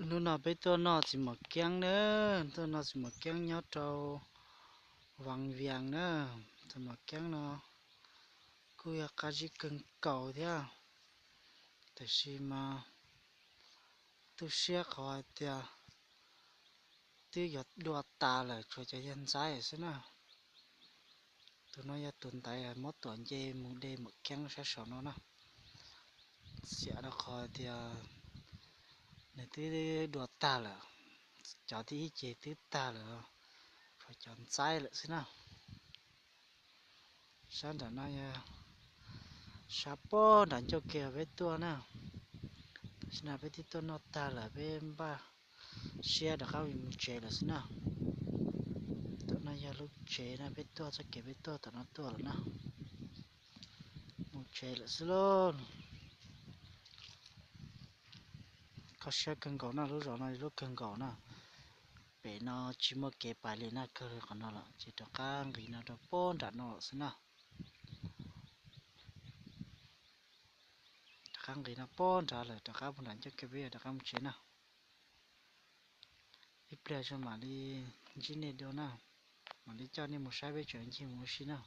Hnub no peb tuaj noj txiv mos keeb na, tuaj noj txiv mos keeb nyob rau Vaj Vias na. Txiv mos keeb no kuj yog qab zib kawg nkaus thiab, tiam sis mas tu siab qhov hais tias twb yuav dua tas lawm, tshuav cov yag ntxaib xwb na. Tus no yog tus ntaiv muab tuam nce mus de mos keeb sab saum no na. Xiam rau qhov tias nws twb dua tag lawm, cov thib ib ces twb tag lawm, tshuav cov ntxaib lawm xwb na. Sab nram no yog sab pog nram ncauj kev peb tuaj na. Tam sim no peb twb tuaj noj tag lawm, peb npaj siab rov qab mus tsev lawm xwb na. Tom no yog lub tsev na, peb tuaj txoj kev peb tuaj tom no tuaj lawm na. Mus tsev lawm xwb lauj. Kho siab kawg nkaus na, lub zos no lub kawg nkaus na. Pem no tsis muaj kev pais li na, kawg li qhov no lawm ces rov qab nqis no rau pog nram no lawm xwb na. Rov qab nqis no pog nrad lawm, rov qab mus nram ncauj kev peb yuav rov qab mus tsev na. Ib pliag tso mam li ntsib nej dua na, mam li coj nej mus saib peb tsev ncig mus ua si na.